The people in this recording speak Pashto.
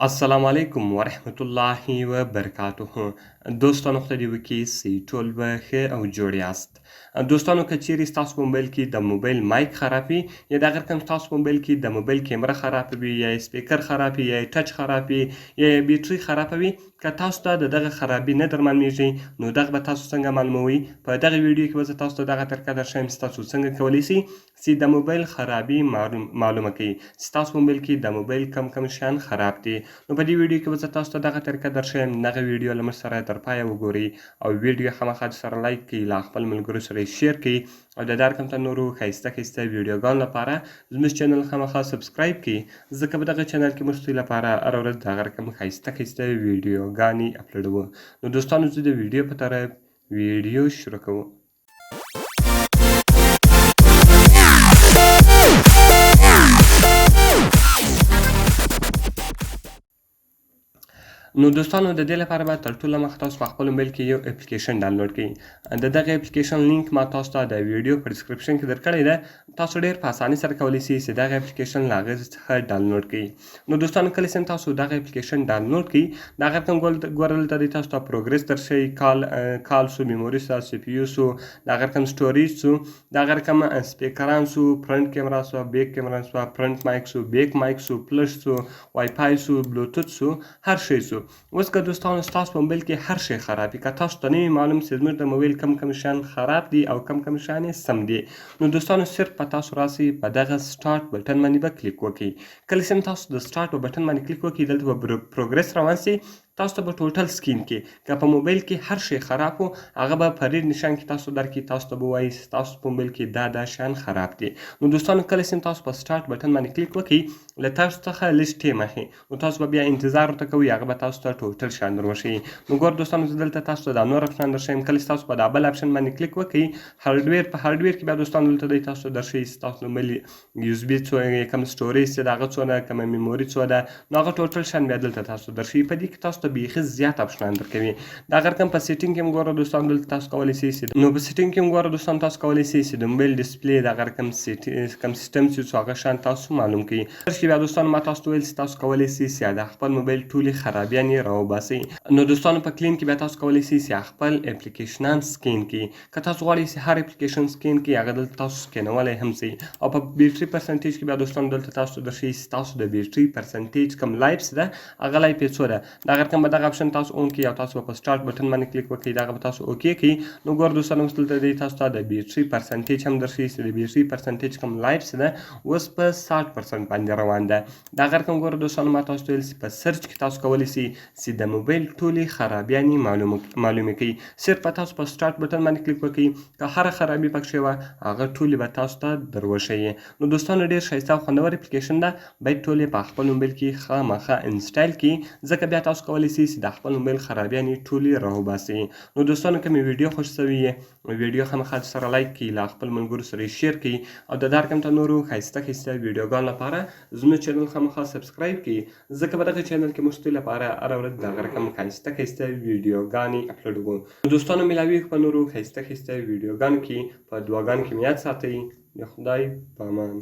السلام علیکم ورحمت الله وبرکاته. دوستانو، خدای دې وکړي چې ټول به ښه او جوړ یاست. دوستانو، که چیرې ستاسو په موبایل کې د موبایل مایک خراب وي، یا د غیر کوم ستاسو په موبایل کې د موبایل کیمره خراب وي، یا یې سپیکر خراب وي، یا یې ټچ خراب وي، یا یې بیټري خراب وي، که تاسو ته د دغه خرابي نه درمعلومیږي، نو دغه به تاسو څنګه معلوموئ؟ په دغه ویډیو کې به زه تاسو ته دغه طریقه درښیم چې تاسو څنګه کولی شئ چې د موبایل خرابي معلومه کړئ، چې ستاسو په موبایل کې د موبایل کم کم شیان خراب دي. نو په دې ویډیو کې به زه تاسو ته دغه طریقه درښیم. دغه ویډیو له موږ سره تر پایه وګورئ او ویډیو خامخا سره لایک کړئ، له خپل ملګرو سره share کړئ او د دا رقم ته نورو ښایسته ښایسته ویډیوګانو لپاره زموږ چینل خامخا subscribe کړئ، ځکه په دغه چینل کې موږ ستاسو لپاره هره ورځ دغه رقم ښایسته ښایسته ویډیوګانې اپلوډوو. نو دوستانو، زه د ویډیو په طرف ویډیو شروع کوو. نو دوستانو، د دې لپاره به تر ټولو مخ تاسو په خپل موبایل کې یو اپلیکیشن ډاونلوډ کړئ. د دغه اپلیکیشن لینک ما تاسو ته د ویډیو په description کې درکړی ده. تاسو ډیر په اسانۍ سره کولی شئ چې دغه اپلیکیشن له هغې څخه ډاونلوډ کړئ. نو دوستانو، کله چې تاسو دغه اپلیکیشن ډاونلوډ کړئ، دا هغه کوم ګوره، دلته دی تاسو ته progress درښیي، کال سو، میموري سو، سی پي یو سو، دا هغه کوم storage سو، دا هغه کوم سپیکران سو، front camera سو، back camera سو، front mic سو، back mic سو، فلش سو، وای فای سو، بلوتوت سو، هر شی سو. اوس که دوستانو ستاسو په موبایل کې هر شی خراب وي، که تاسو ته نه وي معلوم چې زموږ د موبایل کم کم شیان خراب دي او کم کم شیان یې سم دي، نو دوستانو، صرف په تاسو راسئ، په دغه start button باندې به کلیک وکړئ. کله چې تاسو د start په بټن باندې کلیک وکړئ، دلته به progress روان سي. تاسو ته به total scan کې، که په موبایل کې هر شی خراب وو، هغه به په red نشان کې تاسو درکړي. تاسو ته به وایي چې تاسو په موبایل کې دا دا شیان خراب دي. نو دوستانو، کله چې تاسو په start button باندې کلیک وکړئ، له تاسو څخه لږ ټیم اخلي، نو تاسو به بیا انتظار ورته کوئ، هغه به تاسو ته total شیان در وښیي. نو ګور دوستانو، زه دلته تاسو ته دا نور اپشن درښیم. کله چې تاسو په دا بل اپشن باندې کلیک وکړئ، hardware، په hardware کې بیا دوستانو دلته دی تاسو ته درښیي چې تاسو موبایل USB څو، کم storage چې د هغه څو ده، کومه میموري څو ده. نو هغه total شیان بیا دلته تاسو درښیي. په دې کې تاسو ته بیخي زیات اپشنان درکوي. دا غیر کوم په setting کې هم ګوره دوستان، دلته تاسو کولی شئ چې، نو په setting کې هم ګوره دوستان، تاسو کولی شئ چې د موبایل display، دا غیر کوم کوم سیستم چې څو، هغه شیان تاسو معلوم کړئ. کې بیا دوستانو ما تاسو ته ویل چې تاسو کولی شئ چې د خپل موبایل ټولې خرابیانې راوباسئ. نو دوستانو، په clean کې بیا تاسو کولی شئ چې خپل اپلیکیشنان سکین کړئ. که تاسو غواړئ چې هر اپلیکیشن سکین کړئ، هغه دلته تاسو سکینولی هم شئ. او په بیټري percentage کې بیا دوستانو دلته تاسو درښیي چې تاسو د بیټري percentage کوم life ده، هغه life یې څو ده. دا غیر کوم به دغه اپشن تاسو on کړئ او تاسو به په start button باندې کلیک وکړئ، دغه به تاسو okay کړئ. نو ګور دوستانو، اوس دلته دی تاسو ته د بیټري percentage هم درښیي چې د بیټري percentage کوم life ده، اوس په 60% باندې روان ده. دا غیر کوم ګور دوستانو، ما تاسو ته ویل چې په search کې تاسو کولی شئ چې د موبایل ټولې خرابیانې معلومې کړئ. صرف په تاسو په start button باندې کلیک وکړئ، که هره خرابي پکښې وه، هغه ټولې به تاسو ته دروښیي. نو دوستانو، ډېر ښایسته او خوندور اپلیکیشن ده. باید ټول یې په خپل موبایل کې خامخا install کړئ، ځکه بیا تاسو کولی شئ چې د خپل موبایل خرابیانې ټولې راوباسئ. نو دوستانو، که مې ویډیو خوښ سوي، ویډیو خامخا سره لایک کړئ، له خپل ملګرو سره share کړئ او د دا رقم ته نورو ښایسته ښایسته ویډیوګانو لپاره زموږ چینل خامخا subscribe کړئ، ځکه په دغه چینل کې موږ ستاسو لپاره هره ورځ دغه رقم ښایسته ښایسته ویډیوګانې اپلوډوو. دوستانو، ملاویږو په نورو ښایسته ښایسته ویډیوګانو کې. په دعاګانو کې مې یاد ساتئ. د خدای په امان.